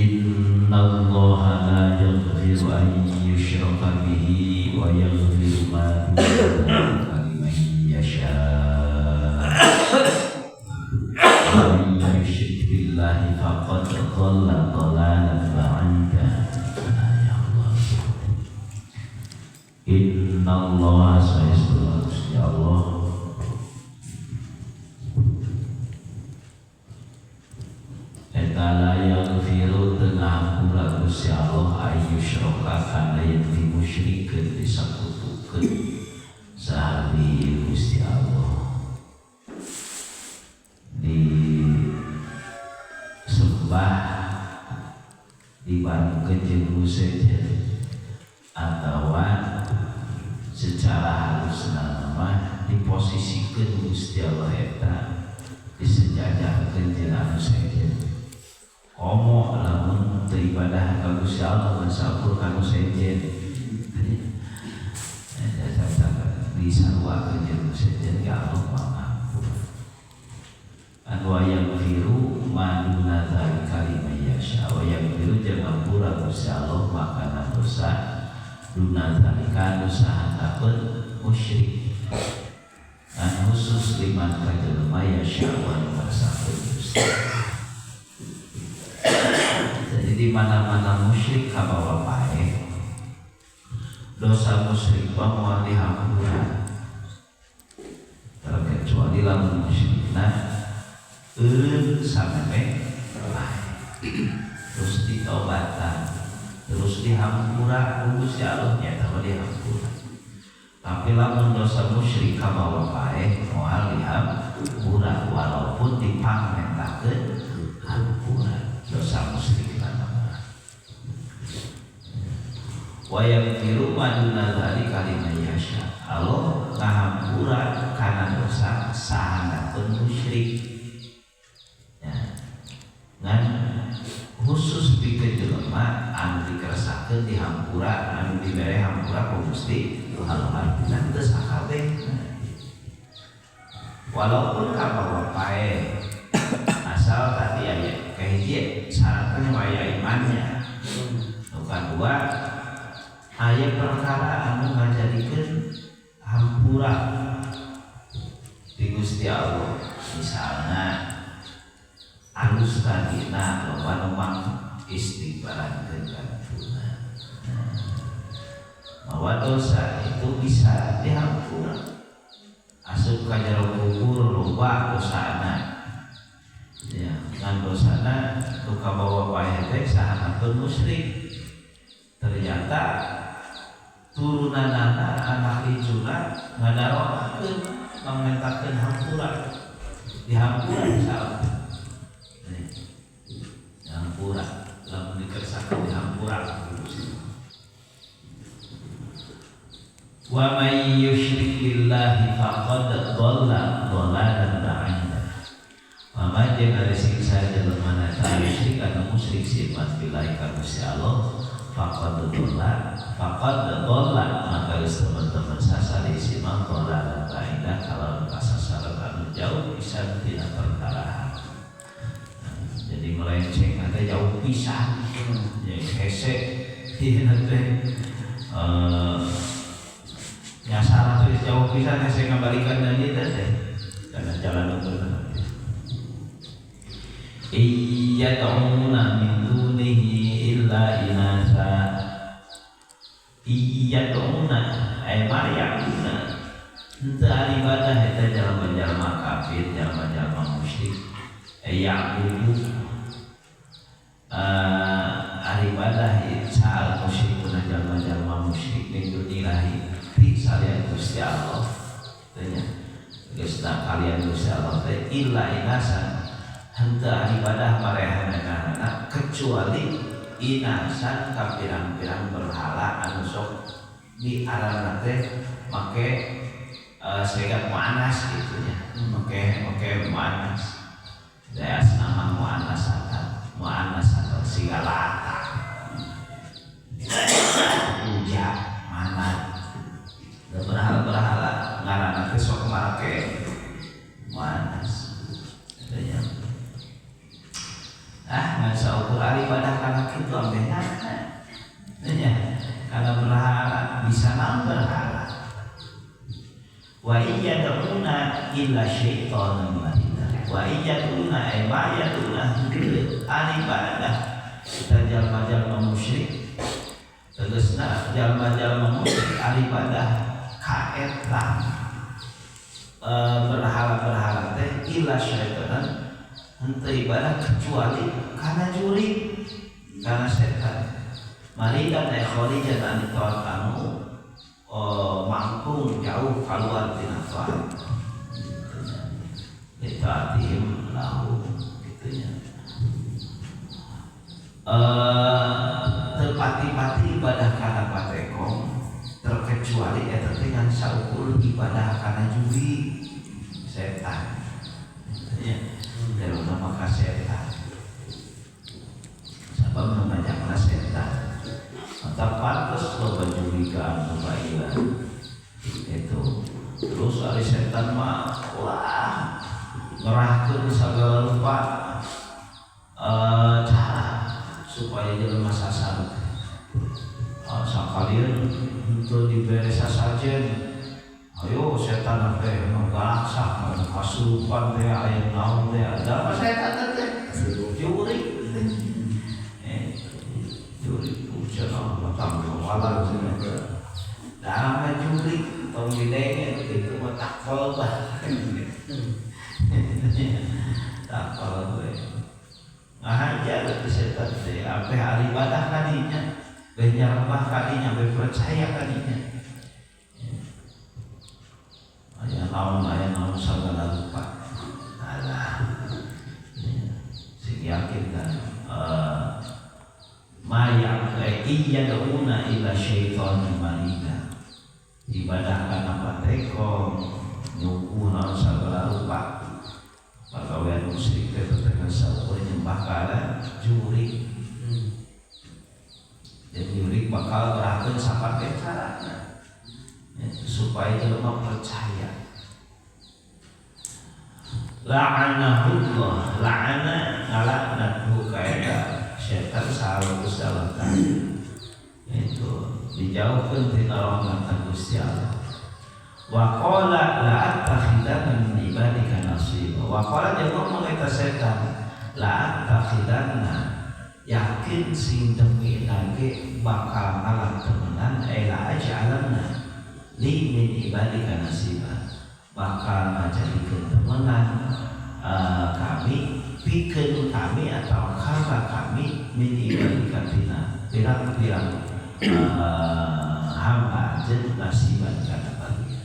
Innallaha la yaghfiru an yushraka bihi wa yaghfiru ma duna dzalika liman yasha. Wa man yusyrik billahi faqad dhalla dhalalan ba'ida. Ya Allah. Innallaha saestuna Gusti Allah eta la yaghfiru teu ngahampura Gusti Allah ayyushraka kana yen dimusyrikeun disakutukeun saha bihi Gusti Allah disembah dibarengkeun jeung nu sejen atawa secara halusna mah diposisikeun Gusti Allah eta disejajarkeun jeung anu sejen. Komo lamun teu ibadah ka Gusti Allah ngan saukur ka nu sejen. Disaruakeun jeung nu sejen ka Allah mah ngampun. An wa yaghfiru ma duna dzalika liman yasha wa yaghfiru jeung ngampura Gusti Allah makana dosa duna dzalika nu sahandapeun musyrik. An khusus liman ka jelema yasha wa nu ngarsakeun Gusti. Jadi di mana-mana musyrik kabawa paeh. Dosa musyrik mah moal dihampura. Terkecuali lamun musyrikna eureun samemeh paeh. Terus ditobatan, terus dihampura ku Gusti Allah nyata mah dihampura. Tapi lamun dosa musyrik kabawa paeh moal dihampura walaupun dipangmentakeun hampura dosa musyrik mah. Wa yaghfiru ma duna dzalika liman yasha. Allah ngahampura kana dosa sahandapeun musyrik. Ya. Ngan khusus pikeun jelema anu dikeresakeun dihampura, anu dibere hampura ku Gusti Allah artina teu sakabeh. Walaupun kabawa paeh asal tadi aya kahiji syaratnya mah aya imannya. Nu kadua aya perkara anu ngajadikeun hampura di Gusti Allah. Misalna alus tadina loba nu mang istighfarankeun kana. Bahwa dosa itu bisa dihampura. Asup ka jero kubur loba dosana. Ya, ngan dosana nu kabawa paeh teh sahandapeun musyrik. Ternyata turunanana anak incuna ngadaroakeun mangmentakeun hampura. Dihampura salah. Dihampura, lamun dikersakeun dihampura. Wa may yusyrik billahi faqad dhalla dhalalan ba'ida. Wa man jeung ari siksa jelema na eta musyrik anu musyrik sifat billahi ka Gusti Allah faqad dhalla faqad dhalla maka geus teman-teman sasari si man dhalalan ba'ida kalau kasasaran anu jauh pisan tina perkara. Jadi melenceng teh jauh pisan. Ya hese ieu teh nyasar teh jauh pisan hese ngabalikan dan ieu teh karena jalan bener. Iyyad'una min dunihi illa inasa. Iyyad'una ay maryamuna henteu ari ibadah eta jalma-jalma kafir, jalma-jalma musyrik. Ay ya'budu ari ibadah sahal musyrikuna jalma-jalma musyrik min dunillahi ti salian Gusti Allah. Teh nya geus kalian Gusti Allah teh illa inasan henteu ari ibadah marehanana kecuali inasan ka pirang-pirang berhala anu sok di arana teh make segat muannas gitu nya. Make muannas. Daya nama muannasatan, muannasatan siga lata. Uja mana. Da berhala-berhala ngaranna teh sok make muannas. Tanya. Ah, ngan saukur ari ibadah kana kitu ambehna nya kana berhala bisa naon berhala. Wa iyyaduna illa syaitanan marida. Wa iyyaduna ay ma yaduna ari ibadah kita jalma-jalma musyrik tegasna jalma-jalma musyrik ari ibadah ka eta berhala-berhala teh illa syaitanan henteu ibadah kecuali kana jurig kana setan maridan ay kharijan an taat anu mangkung jauh keluar tina taat ditaatihim lahu kitu nya teu pati-pati ibadah kana patekong terkecuali eta teh ngan saukur ibadah kana jurig setan nya terutama maka setan sabab nu setan maka pantes loba jurigan loba ilah itu terus ari setan mah wah ngerahkeun sagala rupa cara supaya jelema sasar sakalian henteu dibere sasajen ayo setan teh nu galaksa kasurupan teh aya naon teh ada setan teh jurig jurig cenah matang wala cenah dalam jurig tong didenge kitu mah takol bah takol we ngahajar teh setan teh ampe ari ibadah kadinya beh nyarembah kadinya beh percaya kadinya aya naon sagala rupa alah sing yakin kan maya iyaduna ila syaitanan marida ibadah kana patekong nyukuh naon sagala rupa pagawean musyrik teh teteh saukur nyembah kana jurig jadi jurig bakal ngerahkeun sapake carana supaya jelema percaya. La'anahullah, la'ana ngalaknat ka eta setan saha Gusti Allah itu dijauhkeun tina rahmat Gusti Allah. Wa qala la attakhidanna min ibadika nasiba. Wa qala jeung ngomong eta setan la attakhidanna yakin sing demi nage bakal ngalah temenan la aj'alanna li min ibadika nasiba bakal ngajadikeun temenan kami pikeun kami atau karena kami min ibadika tina pirang-pirang hamba jeung nasiban kana bagian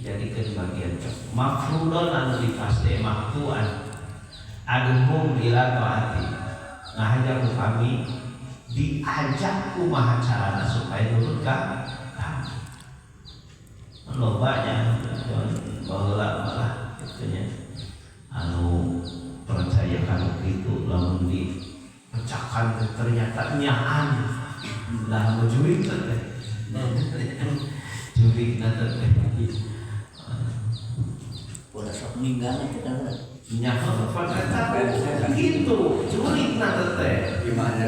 jadikeun bagian mafrudon anu dipasti maktuan aduhum ila taati ngahajar ku kami diajak kumaha carana supaya nurut ka kami lobanya baheula malah kitu nya anu percaya kana kitu lamun dipecahkan ternyata nyaan lah nu jurig teh jurig na teh ulah sok ninggal teh kan nya gitu jurig na teh gimana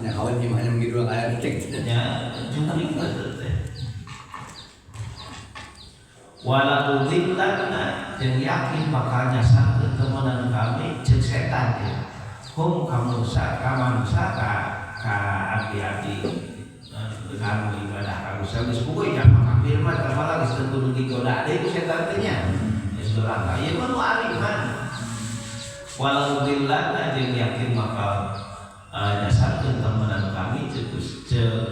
nya kawan gimana begitu aya cek nya jurig na teh wala udillanna jeung yakin bakal nyasarkeun temenan kami jeung setan ya hum kamusa ka manusa ka abdi-abdi kanu ibadah ka Gusti geus puguh nya kafir mah teh malah geus teu kudu digoda deui ku setan teh nya geus doraka ieu mah nu ariman wala udillanna jeung yakin bakal nyasarkeun temenan kami jeung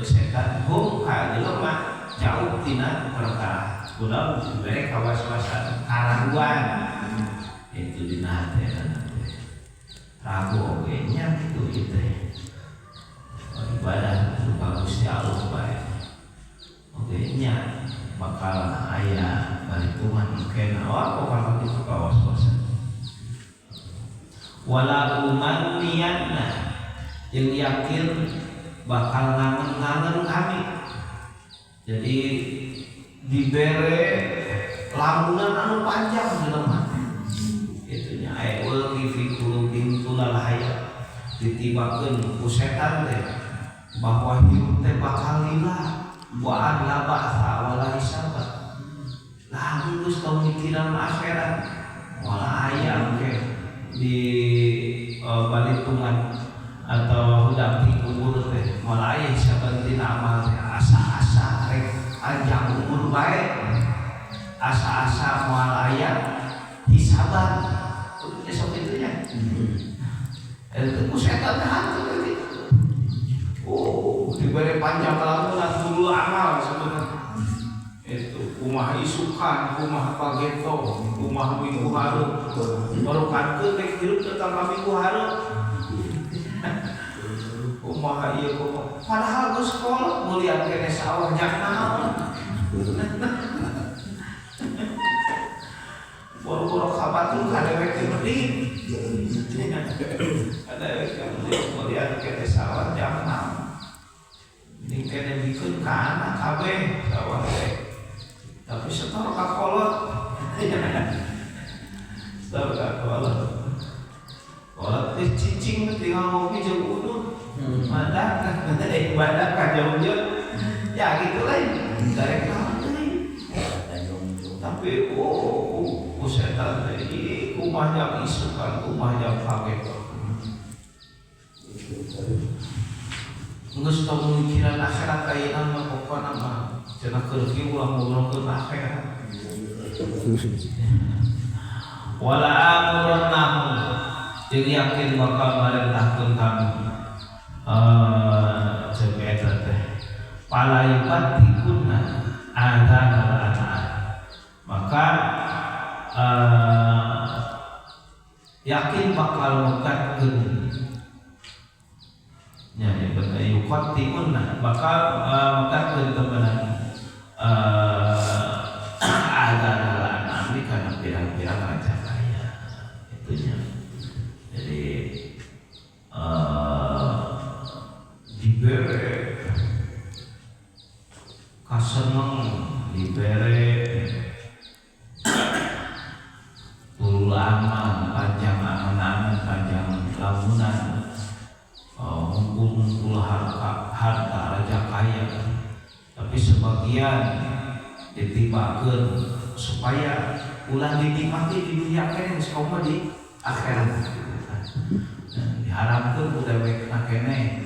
setan hum ka jelema jauh tina perkara kunaon dibere kawas-wasan karaguan itu dina hatena teh ragu oge nya kitu ieu teh ibadah ka Gusti Allah bae oge nya bakal aya parhitungan engkena wah pokona kitu kawas-wasan wala umanniyanna jeung yakin bakal ngangen-ngangen kami jadi dibere lamunan anu panjang jelema itunya aya ulqi fi qulubihim tulal hayat ditibakeun ku setan teh bahwa hirup teh bakal lila wa an la ba'tsa wala hisab. Lah geus tong mikiran akhirat wala aya ke di balitungan atau hudang di kubur teh wala aya hisaban tina amal teh asa-asa rek panjang umur bae asa-asa moal aya hisaban esok itu nya itu ku setan teh hantu gitu. Oh diberi panjang lamunan dulu amal sebenarnya itu kumaha isukan kumaha pageto kumaha minggu hareup baru kankeun rek hirup tetap ka minggu hareup kumaha ieu kumaha padahal geus kolot mulian keneh sawah jang naon boro-boro kabatur ka dewek teh mending kadewek teh mending mulian keneh sawah jang naon mending keneh bikeun ka anak kabeh sawah teh tapi setor ka kolot setor ka kolot kolot teh cicing tinggal ngopi jeung udud badak badak ka jauh-jauh ya gitulah darek naon deui tapi oh ku setan teh kumaha jang isukan kumaha jang kaget geus tong mikiran akhirat ayeuna mah pokona mah cenah keur kieu ulah ngobrolkeun akhirat wala amurannahum jeung yakin bakal marentahkeun kami jeung eta teh pala yubatikunna adzanal an'am maka yakin bakal megatkeun nya yuqatti'unna bakal megatkeun temenan adzanal an'am kana pirang-pirang raja kaya itunya. Jadi dibere kaseneng dibere tulul amal panjang angan-angan panjang lamunan ngumpul-ngumpul harta raja kaya tapi sebagian ditibakeun supaya ulah dinikmati di dunia keneh geus komo di akhirat gitu. Diharapkeun ku dewekna keneh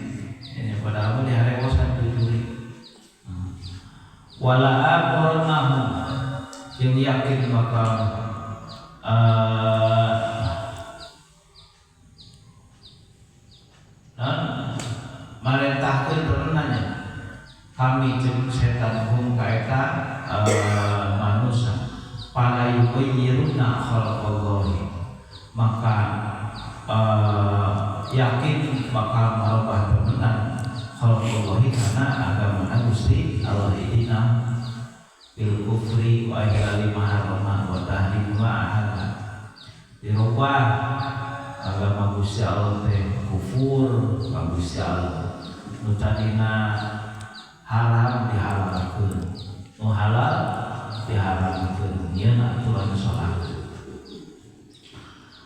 ya, padahal mah diharewosan ku juri wala amrunahum jeung yakin bakal marentahkeun temenanya kami jeung setan hum ka eta manusia pala yugayyiruna khalqallahi maka yakin bakal marubah temenan khalqallahi kana agama Gusti Allah idina bil kufri wa ihlali ma harrama wa tahrim ma ahalla dirubah agama Gusti Allah teh kufur ka Gusti Allah nu tadina haram dihalalkeun nu halal diharamkeun nyieun aturan salat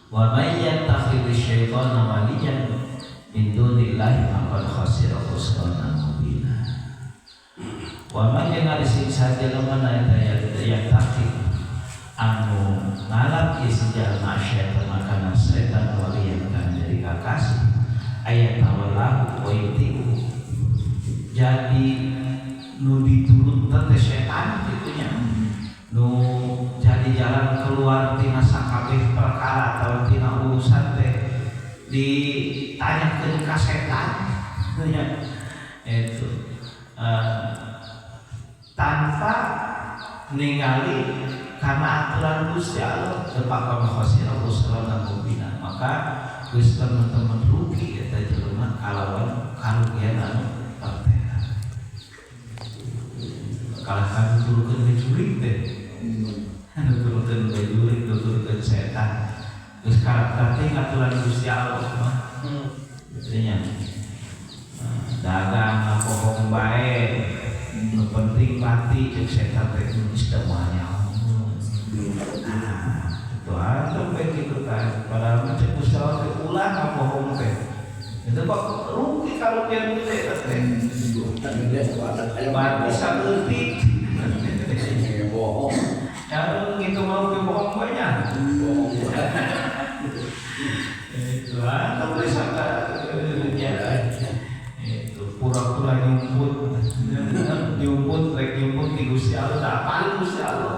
wa may yattakhidhi syaitana waliyan min dunillahi faqad khasira khusranan mubina wa may jeung ari siksa jelema na eta yattakhid anu ngalap ieu si jalma syaitan kana setan waliyan kana jadi kakasih ayat tawallahu wa yuti'u jadi nu diturut teh setan kitu nya nu jadi jalan keluar tina sakabeh perkara atau tina urusan teh ditanyakeun ka setan nya itu tanpa ningali karena aturan Gusti Allah tepakon khosira khusrana mubina maka geus teman-teman rugi eta jelema kalawan karugian anu pertela kalah kami turunkeun ke jurig teh nuturkeun ke jurig nuturkeun setan geus karakter teh aturan Gusti Allah mah nya dagang ngapohong bae nu penting pati jeung setan teh geus teu moal nyaho. Itu aja begitu kan padahal mah Ulah ngabohong teh. Itu kok rugi karugian gede teh. Berarti saeutik. Bohong. Ya gitu mau bohong banyak. Bohong. Itu ah, boleh sangka ya. Itu pura-pura nyumput. Nyumput rek nyumput di Gusti Allah, tak paling Gusti Allah.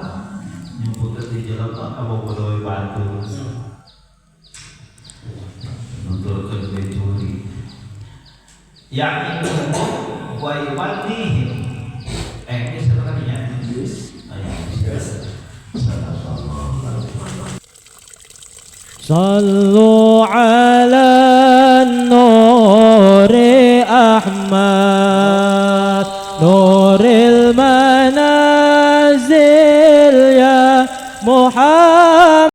Nyumput di jalan apa bodoh batu. Nuturkeun mencuri. Ya'iduhum wa yumannihim. Ini sebenarnya. صلوا على النور أحمد.